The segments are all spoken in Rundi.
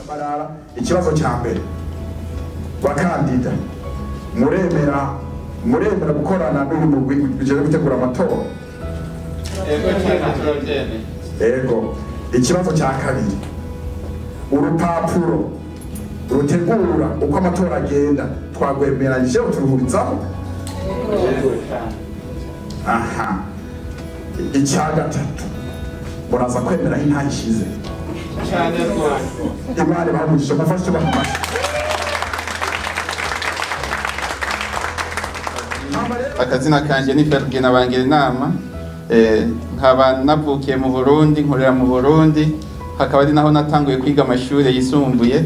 Intangamarara. Ikibazo cya mbere, bakandida muremera gukorana n'uyu mugwi ujejwe gutegura amatora? Ego cyane, turabyemeye. Ego. Ikibazo cya kabiri, urupapuro rutegura uko amatora agenda twagwemeranyije turuhurizaho? Ego cyane. Aha. Icya gatatu, muraza kwemera aho intahe ishize? Cyane rwose. Imana ibahe mufashe tubahe amashyi. Akazina kanje ni Ferdinand Bangira inama, nkaba navukiye mu Burundi, nkorera mu Burundi, hakaba ari naho natanguye kwiga amashuri yisumbuye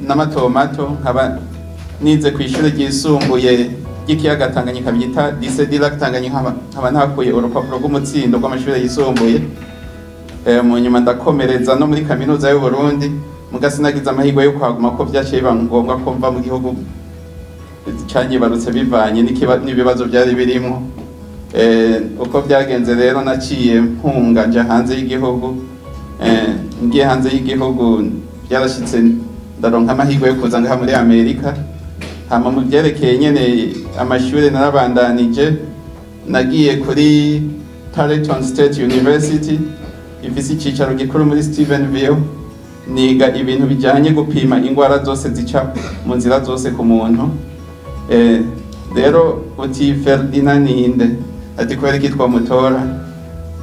n'amatomato, nkaba nize ku ishuri ryisumbuye ry'ikiyaga Tanganyika byita Lycée du Lac Tanganyika, nkaba nahakuye urupapuro rw'umutsindo rw'amashuri yisumbuye. Mu nyuma ndakomereza no muri kaminuza y'u Burundi, muga sinagize amahirwe yo kuhaguma ko vyaciye biba ngombwa ko mva mu gihugu canyibarutse bivanye n'ibibazo byari birimo. Uko byagenze rero, naciye mpunga nja hanze y'igihugu. Ngiye hanze y'igihugu byarashitse ndaronka amahirwe yo kuza ngaha muri Amerika. Hama mu byerekeye nyene amashuri narabandanije, nagiye kuri Tarleton State University ifise icicaro gikuru muri Stephenville, niga ibintu bijanye gupima ingwara zose zica mu nzira zose ku muntu. Rero uti Ferdinand ninde, ati kubera iki twamutora?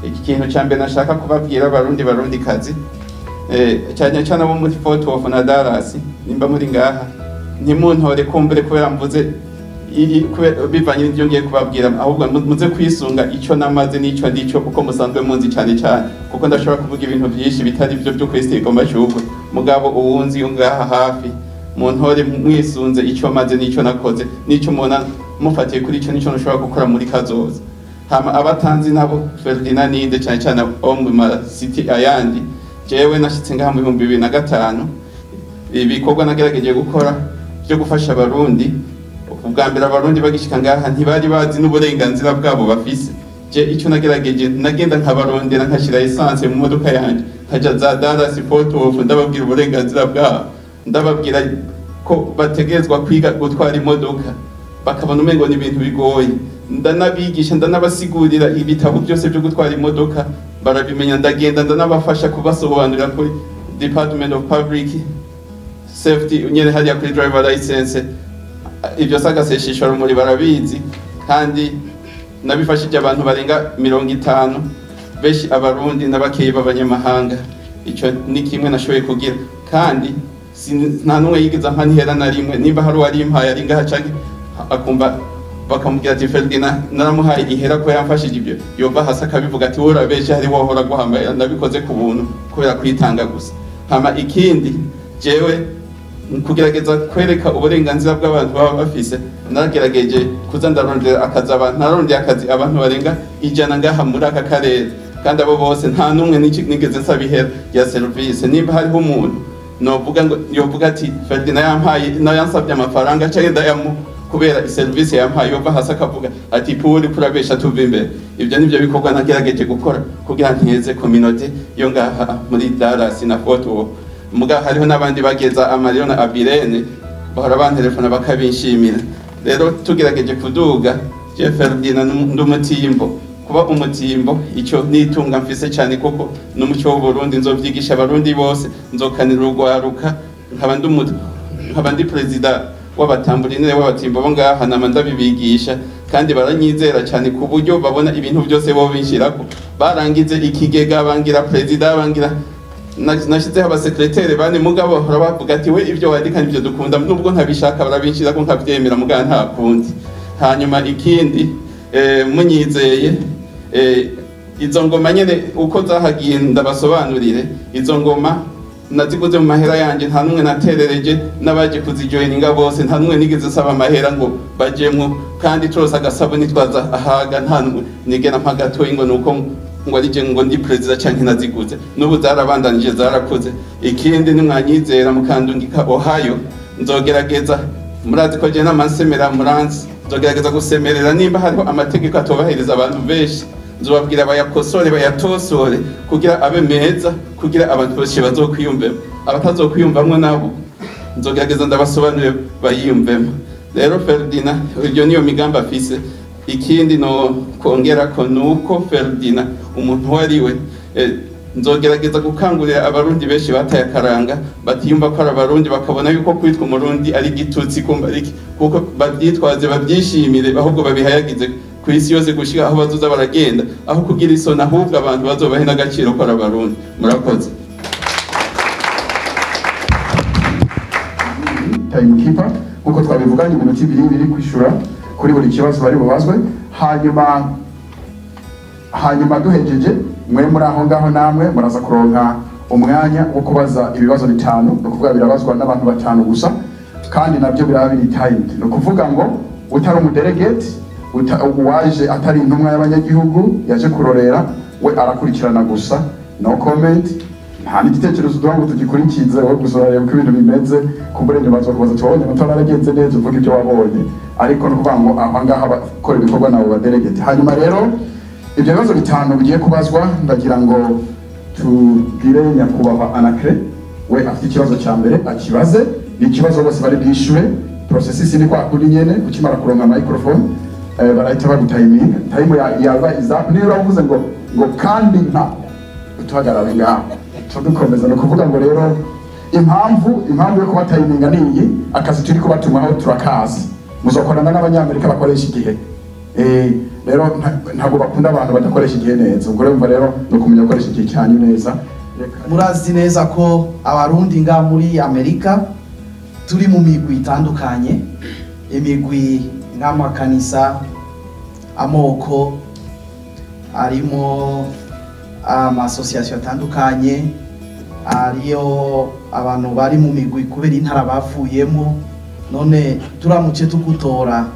Iki kintu ca mbere nashaka kubabwira, abarundi, barundi kazi, cyane cyane abo muri Fort Worth na Dallas, nimba muri ngaha, ntimuntore kumbure kubera mvuze bivanye n'ibyo ngiye kubabwira, ahubwo muze kwisunga ico namaze n'ico ndico, kuko musanzwe munzi cyane cyane, kuko ndashobora kuvuga ibintu byinshi bitari byo byo kwisiga amashurwe. Mugabo uwunzi yo ngaha hafi, muntore mwisunze ico maze n'ico nakoze n'ico mubona, mufatiye kuri ico nico nshobora gukora muri kazoza. Hama abatanzi nabo, Ferdinand ninde, cyane cyane abo mu ma city ayandi, jewe nashitse ngaha mu 2005. Ibikorwa nagerageje gukora byo gufasha abarundi, ubwa mbere abarundi bagishika ngaha ntibari bazi n'uburenganzira bwabo bafise. Je icyo nagerageje, nagenda nkabarondera, nkashira essence mu modoka yanje, nkaja za Dallas, Fort Worth, ndababwira uburenganzira bwabo, ndababwira ko bategerezwa kwiga gutwara imodoka, bakabona umengo ni ibintu bigoye. Ndanabigisha, ndanabasigurira ibitabo byose byo gutwara imodoka, barabimenya. Ndagenda ndanabafasha kubasobanurira kuri Department of Public Safety nyene hariya kuri driver license. Ibyo sagaseshisha rumuri barabizi. Kandi nabifashije abantu barenga 50, benshi abarundi n'abakeyi b'abanyamahanga. Ico ni kimwe nashoboye kugira, kandi nta n'umwe yigeze ampa n'ihera na rimwe. Nimba hari uwari impaye ari ngaha canke akumva bakamubwira ati Ferdinand naramuhaye ihera ko yamfashije ibyo, yova hasi akabivuga ati wowe urabeshe, hari wohora guhambaye. Ndabikoze ku buntu kubera kwitanga gusa. Hama ikindi, jewe kugerageza kwereka uburenganzira bw'abantu baba bafise, naragerageje kuza ndarondera akazi abantu, narondeye akazi abantu barenga 100 ngaha muri aka karere, kandi abo bose nta n'umwe nigeze nsaba ihera rya serivisi. Nimba hariho umuntu novuga ngo yovuga ati Ferdinand yampaye nayansabye amafaranga canke ndayamu kubera iserivisi yampaye, yova hasi akavuga ati puri kurabesha, tuva imbere. Ibyo nivyo bikorwa nagerageje gukora kugira nteze communauté yo ngaha muri Dallas na Fort Worth. Muga hariho n'abandi bageza Amarillo na Abilene bahora bantelefona bakabinshimira. Rero tugerageje kuduga, je Ferdinand ndi umutimbo. Kuba umutimbo ico nitunga mfise cyane, kuko n'umuco w'u Burundi nzovyigisha abarundi bose, nzokanira urwaruka, nkaba ndi president w'abatamburinere w'abatimbo bo ngaha, nama ndabibigisha kandi baranyizera cyane ku buryo babona ibintu byose bo binshirako. Barangize ikigega, bangira president, bangira nashizeho abasekretere bane, mugabo bahora bavuga ati we ibyo wandika nibyo dukunda, nubwo ntabishaka barabinshira ko nkavyemera, mugabo nta kundi. Hanyuma ikindi, munyizeye, izo ngoma nyene uko zahagiye ndabasobanurire. Izo ngoma naziguze mu mahera yanje, nta numwe naterereje, n'abaje kuzijoininga bose nta numwe nigeze nsaba amahera ngo bajemwo. Kandi turose agasabuni twaza ahaga, nta numwe nigera mpa gatoyi ngo nuko ngo arije ngo ndi perezida canke naziguze. N'ubu zarabandanije, zarakuze. Ikindi, nimwanyizera mukandungika Ohio, nzogerageza, murazi ko je n'amansemera muranzi, nzogerageza gusemerera nimba hariho amategeko atubahiriza abantu benshi, nzobabwira bayakosore, bayatosore kugira abe meza, kugira abantu bose bazokwiyumvemo. Abatazokwiyumvamwo nabo nzogerageza ndabasobanurire bayiyumvemo. Rero Ferdinand, ibyo niyo migambi afise. Ikindi no kongera ko nuko Ferdinand umuntu wariwe, nzogerageza gukangurira abarundi benshi bataye akaranga, batiyumva ko ari abarundi, bakabona yuko kwitwa umurundi ari igitutsi, kumva ari iki, kuko babyitwaze, babyishimire, ahubwo babihayagize ku isi yose gushika aho bazoza baragenda, aho kugira isoni, ahubwo abantu bazobahe n'agaciro ko ari abarundi. Murakoze. Timekeeper, nkuko twabivuganye, iminota ibiri ibiri kwishura kuri buri kibazo bari bubazwe. Hanyuma duhejeje, mwe muri aho ngaho namwe muraza kuronka umwanya wo kubaza ibibazo bitanu. Ni ukuvuga birabazwa n'abantu batanu gusa, kandi nabyo biraba biri timed. Ni ukuvuga ngo utari umudelegate, uwaje atari intumwa y'abanyagihugu yaje kurorera, we arakurikirana gusa, no comment, nta n'igitekerezo uduha ngo tugikurikize. Wowe gusa urareba uko ibintu bimeze, kumbure nyuma kubaza tubonye amatora aragenze neza, uvuga ibyo wabonye. Ariko ni ukuvuga ngo aha ngaha abakora ibikorwa nabo badelegate. Hanyuma rero ibyo bibazo bitanu bigiye kubazwa, ndagira ngo tubwire nyakubahwa Anacre, we afite ikibazo cya mbere akibaze. Ni ikibazo bose bari bwishyure. Processus ni kwa kundi nyene: ukimara kuronka microphone, barahita bagutayiminga. Time yaba iza niyo uravuze ngo kandi nka utuhagarare ngaho, tudukomeza. Ni ukuvuga ngo rero impamvu yo kubatayiminga ni iyi: akazi turi kubatumaho turakazi, muzokorana n'abanyamerika bakoresha igihe. Rero ntabwo bakunda abantu badakoresha igihe neza. Ubwo rero rero ni ukumenya gukoresha igihe cyanyu neza. Murazi neza ko abarundi nga muri Amerika turi mu migwi itandukanye, imigwi nk'amakanisa, amoko, harimo amasosiyasiyo atandukanye, ariyo abantu bari mu migwi kubera intara bavuyemo. None turamutse tugutora,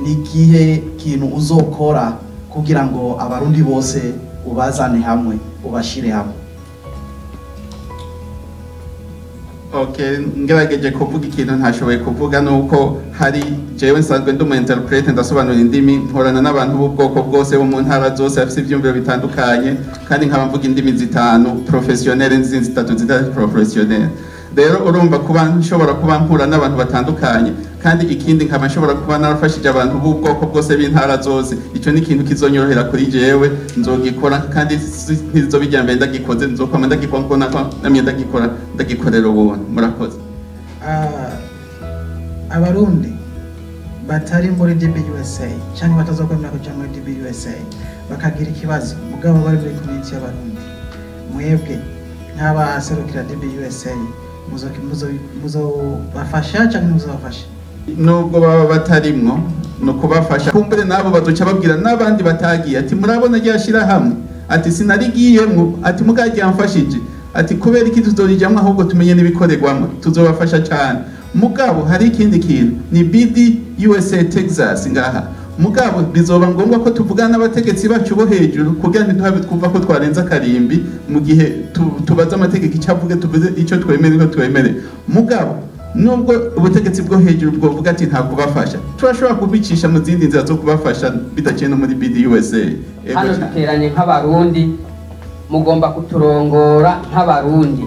ni ikihe kintu uzokora kugira ngo abarundi bose ubazane hamwe, ubashire hamwe? Okay, ngerageje kuvuga ikintu ntashoboye kuvuga nuko hari jewe nsanzwe ndi umu interprète, ndasobanura indimi, nkorana n'abantu b'ubwoko bwose, bo mu ntara zose, bafite ivyumviro bitandukanye, kandi nkaba mvuga indimi zitanu professionnel n'izindi zitatu zitari professionnel. Rero urumva kuba nshobora kuba mpura n'abantu batandukanye, kandi ikindi nkaba nshobora kuba narafashije abantu b'ubwoko bwose, b'intara zose, icyo ni ikintu kizonyorohera kuri jewe. Nzogikora, kandi ntizobijya mbere ndagikoze, nzokwama ndagikora nkuko namye ndagikora, ndagikorera ubuntu. Murakoze. Abarundi batari muri DBUSA cyangwa batazokwemera kuja muri DBUSA bakagira ikibazo, mugabo bari muri community y'abarundi, mwebwe nk'abaserukira DBUSA muzobafasha cyangwa muzobafasha? Nubwo baba batarimwo, ni ukubafasha. Kumbure nabo bazoca babwira n'abandi batagiye ati: "Murabona rya shirahamwe," ati, "sinarigiyemwo," ati, "mugabo ryamfashije," ati, "kubera iki tuzorijamwo? Ahubwo tumenye n'ibikorerwamwo." Tuzobafasha cyane. Mugabo hari ikindi kintu, ni BD USA Texas ngaha, mugabo bizoba ngombwa ko tuvugana n'abategetsi bacu bo hejuru kugira ntiduhabe twumva ko twarenze akarimbi mu gihe tubaza amategeko icyo avuge, tuvuze icyo twemere ko twemere. Mugabo nubwo ubutegetsi bwo hejuru bwovuga ati nta kubafasha, turashobora kubicisha mu zindi nzira zo kubafasha bidaciye no muri BDUSA. Ego Hano cyane. duteranye nk'abarundi, mugomba kuturongora nk'abarundi.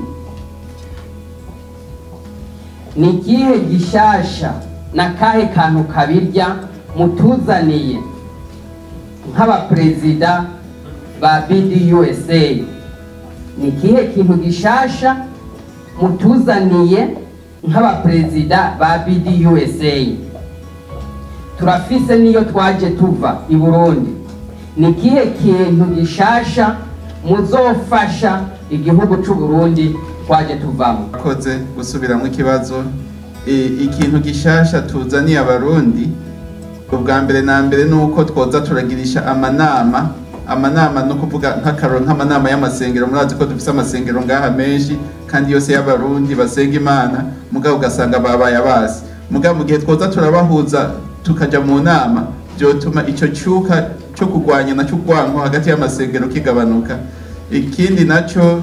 Ni ikihe gishasha na kahe kantu kabirya mutuzaniye nk'abaperezida ba BDUSA? Ni ikihe kintu gishasha mutuzaniye nk'abaperezida ba BDUSA? Turafise niyo twaje tuva i Burundi. Ni ikihe kintu gishasha muzofasha igihugu c'u Burundi twaje tuvamo? Akoze gusubiramo ikibazo. Ikintu gishasha tuzaniye abarundi, ubwa mbere na mbere ni uko twoza turagirisha amanama. Amanama no kuvuga nk'akaroro nk'amanama y'amasengero. Murazi ko dufise amasengero ngaha menshi, kandi yose y'abarundi basenga Imana, mugabo ugasanga babaye abasi. Mugabo mu gihe twoza turabahuza, tukaja mu nama, byotuma ico cyuka cyo kurwanya na cyo urwanko hagati y'amasengero kigabanuka. Ikindi naco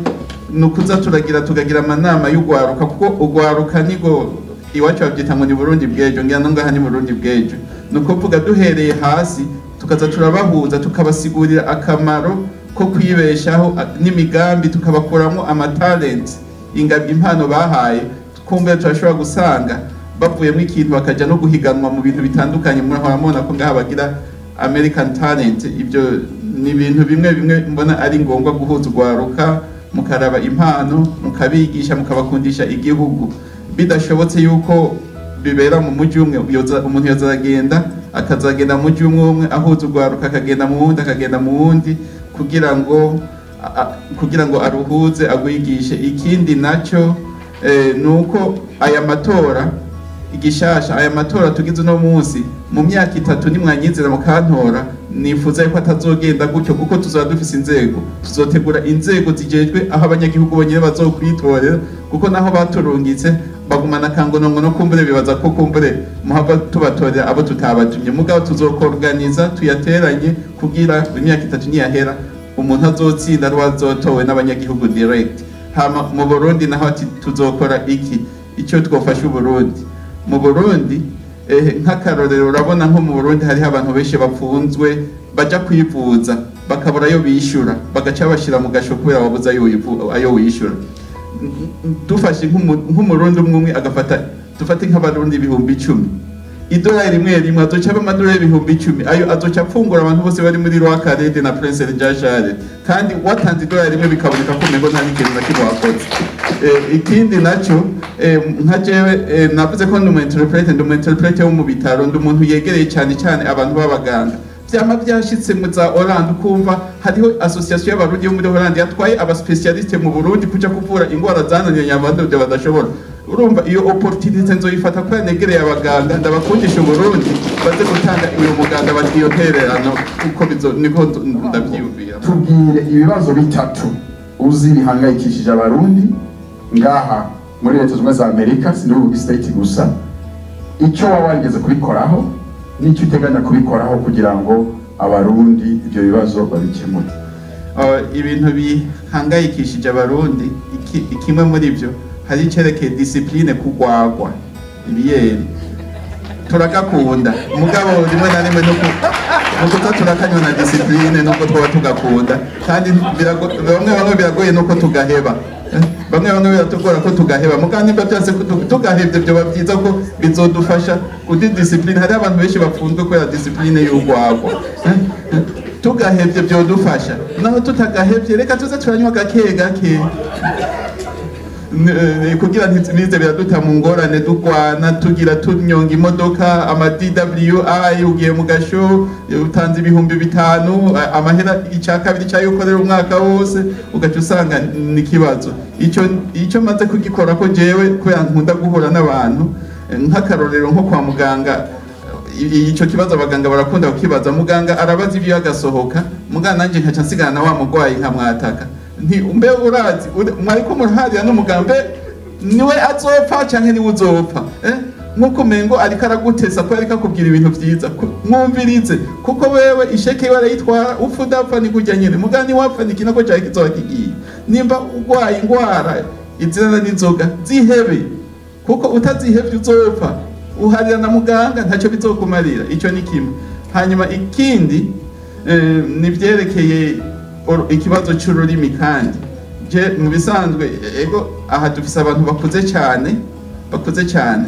ni ukuza turagira, tukagira amanama y'ugwaruka, kuko ugwaruka nigo iwacu babyita ngo ni Burundi bw'ejo, ngira no ngaha ni Burundi bw'ejo. Ni ukuvuga duhereye hasi, tukaza turabahuza, tukabasigurira akamaro ko kwibeshaho n'imigambi, tukabakuramo amatalenti. Impano bahaye kumbe turashobora gusanga bavuyemo ikintu bakaja no guhiganwa mu bintu bitandukanye. Murahora mubona ko ngaha bagira American Talent. Ibyo ni ibintu bimwe bimwe mbona ari ngombwa guhuza urwaruka, mukaraba impano, mukabigisha, mukabakundisha igihugu. Bidashobotse yuko bibera mu mujyi umwe, umuntu yoza aragenda, akazagenda mu mujyi umwe umwe ahuza urwaruka, akagenda mu wundi, akagenda mu wundi, kugira ngo aruhuze, agwigishe. Ikindi nacyo ni uko aya matora igishasha, aya matora tugize uno munsi, mu myaka 3 nimwanyizera mukantora, nifuza yuko atazogenda gutyo, kuko tuzaba dufise inzego. Tuzotegura inzego zijejwe aho abanyagihugu bonyene bazokwitorera, kuko naho baturungitse bagumana kangonongono, kumbure bibaza ko kumbure muhava tubatorera abo tutabatumye. Mugabo tuzokorganiza tuyateranye kugira imyaka 3 niyahera, umuntu azotsinda ari uwazotowe n'abanyagihugu direct. Hama mu Burundi naho ati tuzokora iki? Icyo twofasha Uburundi mu Burundi, nk'akarorero, urabona nko mu Burundi hariho abantu benshi bapfunzwe, baja kwivuza bakabura ayo bishura, bagaca bashira mu gasho kubera wabuze ayo wishura. Dufashe nk'umurundi umwe umwe agafata, dufate nk'abarundi 10,000, idolari rimwe rimwe, azoca aba amadolari 10,000. Ayo azoca afungura abantu bose bari muri Roi na Prince Jean Charles, kandi watanze idolari rimwe bikaboneka ko umengo nta n'ikintu na kimwe wakoze. Ikindi naco, nka jewe, navuze ko ndi umu interprète, ndi umu interprète wo mu bitaro, ndi umuntu yegereye cyane cyane abantu b'abaganga. Vyama vyashitse mu za Hollande, ukumva hariho association y'abarundi yo muri Hollande yatwaye aba spécialistes mu Burundi kuja kuvura ingwara zananiranye abandi badashobora. Urumva iyo opportunité nzoyifata kubera negereye abaganga, ndabakundisha Uburundi, baze gutanga uyu muganga bati iyo tererano uko bizo niko ndavyiyumvira. Tubwire ibibazo bitatu uzi bihangayikishije abarundi ngaha muri Leta Zunze Ubumwe za Amerika, sindibuvuga state gusa, icyo waba warigeze kubikoraho n'icyo uteganya kubikoraho kugira ngo abarundi ibyo bibazo babikemure. Ibintu bihangayikishije abarundi, kimwe muri byo hari icerekeye discipline kugwagwa ibiyeri. Turagakunda, mugabo rimwe na rimwe nuko turakanywa na discipline, nuko twaba tugakunda. Kandi bamwe bamwe biragoye nuko tugaheba. Bamwe bamwe biratugora ko tugaheba, mugabo nimba byose tugahebye byoba byiza, ko bizodufasha kudi discipline. Hari abantu benshi bafunzwe kubera discipline y'urwagwa. Tugahebye byodufasha, naho tutagahebye reka tuze turanywa gake gake kugira ntibize biraduta mu ngorane, dugwana, tugira tunyonga imodoka, ama DWI, ugiye mu gasho, utanze 5,000, amahera icya kabiri cyayo ukorera umwaka wose, ugaca usanga ni ikibazo. Icyo maze kugikora ko jewe, kubera nkunda guhura n'abantu, nk'akarorero nko kwa muganga, icyo kibazo abaganga barakunda kukibaza. Muganga arabaza ibyo agasohoka, muganga nanjye nkaca nsigana na wa mugwayi nkamwataka nti: "Mbe urazi mwariko muraharira n'umuganga, mbe niwe azopfa canke niwe uzopfa?" Nkuko umengo ariko aragutesa ko ariko akubwira ibintu vyiza. Mwumvirize, kuko wewe isheke iwe arayitwara, upfa udapfa ni kurya nyene. Muganga niwapfa ni kinako cyawe kizoba kigiye. Nimba urwaye ingwara izirana n'inzoga, zihebe, kuko utazihevye uzopfa uharira na muganga, ntacyo bizokumarira. Icyo ni kimwe. Hanyuma ikindi, ni vyerekeye ikibazo c'ururimi. Kandi je mu bisanzwe, ego, aha dufise abantu bakuze cyane, bakuze cyane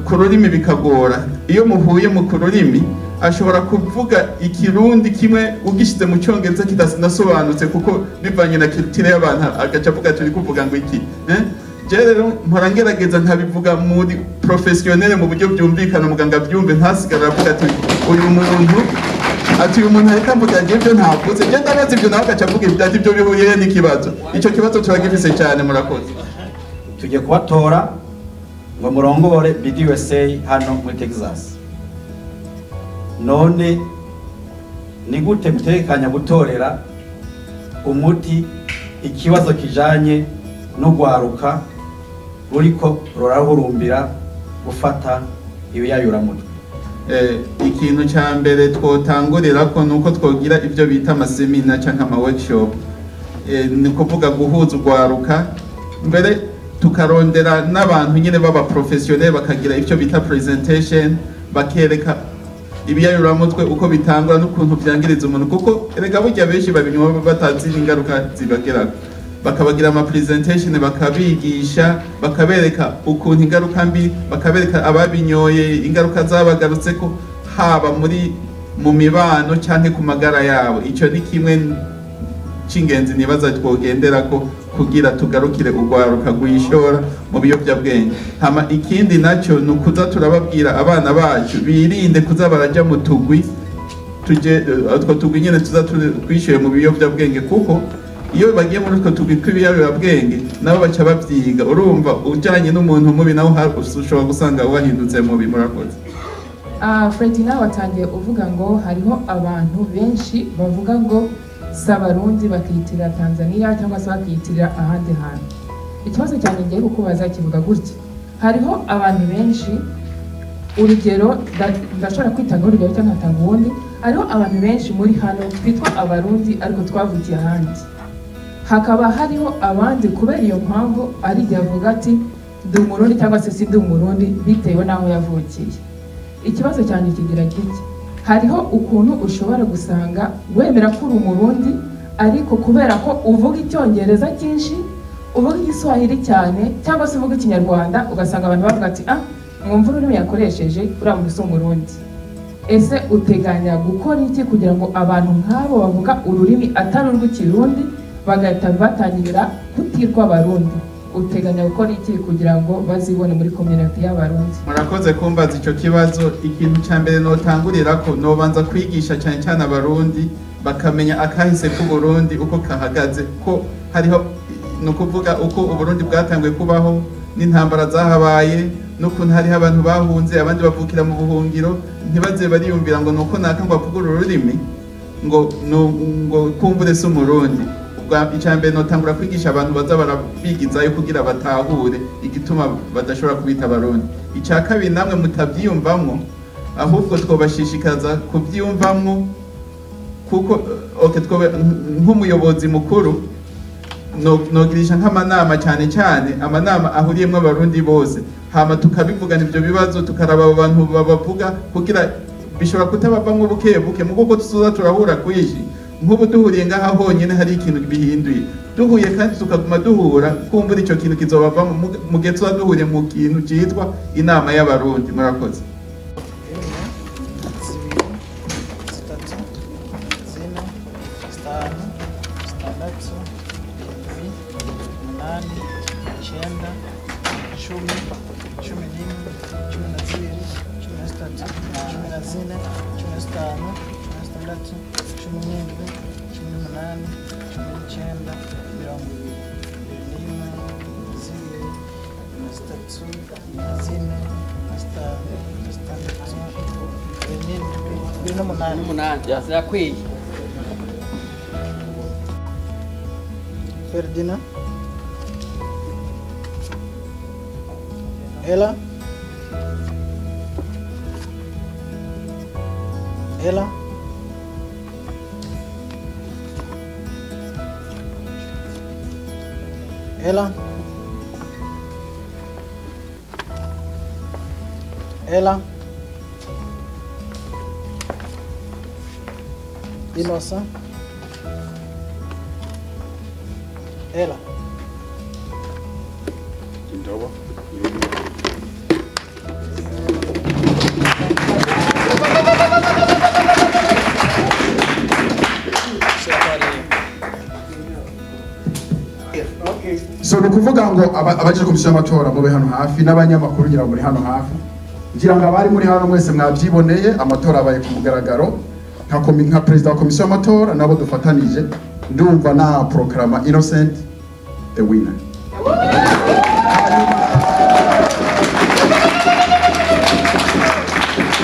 ku rurimi, bikagora iyo muhuye mu ku rurimi. Ashobora kuvuga ikirundi kimwe ugishize mu cyongereza kidasobanutse, kuko bivanye na culture y'abantu, agaca avuga turi kuvuga ngo iki, eh? Je rero mpora ngerageza nkabivuga muri professionnel, mu buryo byumvikana, muganga byumve, ntasigara avuga ati uyu muntu, ati uyu muntu ariko mvuga ngiye ibyo ntavuze, je ndabaza ibyo, nawe agaca avuga ibyo, ati ibyo bihuriye n'ikibazo. Icyo kibazo turagifise cyane. Murakoze. Tugiye kubatora ngo murongore BDUSA hano muri Texas. None ni gute mutekanya gutorera umuti ikibazo kijanye no gwaruka ruriko rurahurumbira gufata ibiyayuramutwe? Ikintu cya mbere twotangurira ko nuko twogira ibyo bita ama séminaires cyangwa ama workshop, ni kuvuga guhuza urwaruka mbere, tukarondera n'abantu nyine b'aba professionnel, bakagira icyo bita presentation, bakereka ibiyayuramutwe uko bitangura n'ukuntu byangiriza umuntu, kuko erega burya benshi babinywa batazi n'ingaruka zibageraho. Bakabagira ama presentation, bakabigisha, bakabereka ukuntu ingaruka mbi, bakabereka ababinyoye ingaruka zabagarutseko, haba muri mu mibano canke ku magara yabo. Ico ni kimwe c'ingenzi nibaza twogenderako kugira tugarukire urwaruka rwishora mu biyovyabwenge. Hama ikindi naco ni ukuza turababwira abana bacu birinde kuza baraja mu tugwi, tuje utwo tugwi nyene tuza twishyuye mu biyovyabwenge, kuko iyo bagiye muri utwo tugwi tw'ibiyovyabwenge nabo baca bavyiga. Urumva ujanye n'umuntu mubi nawe ushobora gusanga wahindutse mubi. Murakoze. Fredina, watangiye uvuga ngo hariho abantu benshi bavuga ngo si Abarundi, bakiyitirira Tanzania cyangwa se bakiyitirira ahandi hantu. Ikibazo cyane ngiye kukubaza kivuga gutya: hariho abantu benshi, urugero ndashobora kwitanga urugero cyangwa nkatanga uwundi, hariho abantu benshi muri hano twitwa Abarundi ariko twavukiye ahandi, hakaba hariho abandi kubera iyo mpamvu ari igihe avuga ati ndi Umurundi cyangwa se si ndi Umurundi bitewe n'aho yavukiye. Ikibazo cyane kigira giti: hariho ukuntu ushobora gusanga wemera ko uri Umurundi, ariko kubera ko uvuga Icyongereza cyinshi, uvuga Igiswahili cyane, cyangwa se uvuga Ikinyarwanda, ugasanga abantu bavuga ati ah, mwumva ururimi yakoresheje, uriya muntu si Umurundi. Ese uteganya gukora iki kugira ngo abantu nk'abo bavuga ururimi atari urw'Ikirundi bagahita batangira kutirwa Abarundi, uteganya gukora iki kugira ngo bazibone muri community y'Abarundi? Murakoze kumbaza ico kibazo. Ikintu ca mbere notangurirako, nobanza kwigisha cyane cyane Abarundi bakamenya akahise k'Uburundi uko kahagaze, ko hariho, ni ukuvuga uko Uburundi bwatanguye kubaho n'intambara zahabaye, n'ukuntu hariho abantu bahunze, abandi bavukira mu buhungiro. Ntibaze bariyumvira ngo nuko naka ngo avuga uru rurimi ngo kumbure si Umurundi. Icya mbere notangura kwigisha abantu baza barabigizayo kugira batahure igituma badashobora kubita Abarundi. Icya kabiri, namwe mutabyiyumvamwo, ahubwo twobashishikaza kubyiyumvamwo, kuko okay, twobe nk'umuyobozi mukuru nogirisha nk'amanama, cyane cyane amanama ahuriyemwo Abarundi bose, hama tukabivugana ivyo bibazo, tukaraba abo bantu babavuga, kugira bishobora kutabavamwo buke buke mu kuko tuzoza turahura kwishi. Nk'ubu duhuriye ngaha honyine hari ikintu bihinduye, duhuye kandi tukaguma duhura, kumbura ico kintu kizobavamo mu gihe tuza duhuriye mu kintu citwa inama y'Abarundi. Murakoze. 1, 2, 3, 4, 5, 6, 7, 8, 9, 10, 11, 12, 13, 14, 15, 16, 17, 18, 19, 20, 21, 22, 23, 24, 25, 26, 8 zirakwiye. Ferdinand, Ella, Ella, Ella, Ella, Innocent, Ella. Indobo. So ni ukuvuga ngo abaje komisiyo y'amatora mube hano hafi, n'abanyamakuru ngira ngo muri hano hafi, ngira ngo abari muri hano mwese mwabyiboneye, amatora abaye ku mugaragaro. Nka perezida wa komisiyo y'amatora nabo dufatanije, ndumva na proclama Innocent the winner.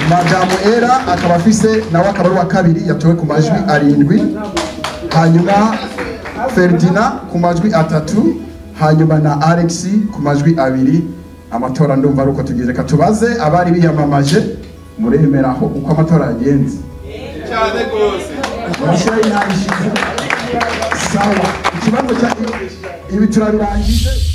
Madamu Era akaba afise nawe akaba ari uwa kabiri yatowe ku majwi 7, hanyuma Ferdinand ku majwi 3, hanyuma na Alex ku majwi 2. Amatora ndumva ari uko tugize. Reka tubaze abari biyamamaje, muremeraho uko amatora yagenze? Cyane rwose. Sawa, ikibazo cya ibi turabirangije.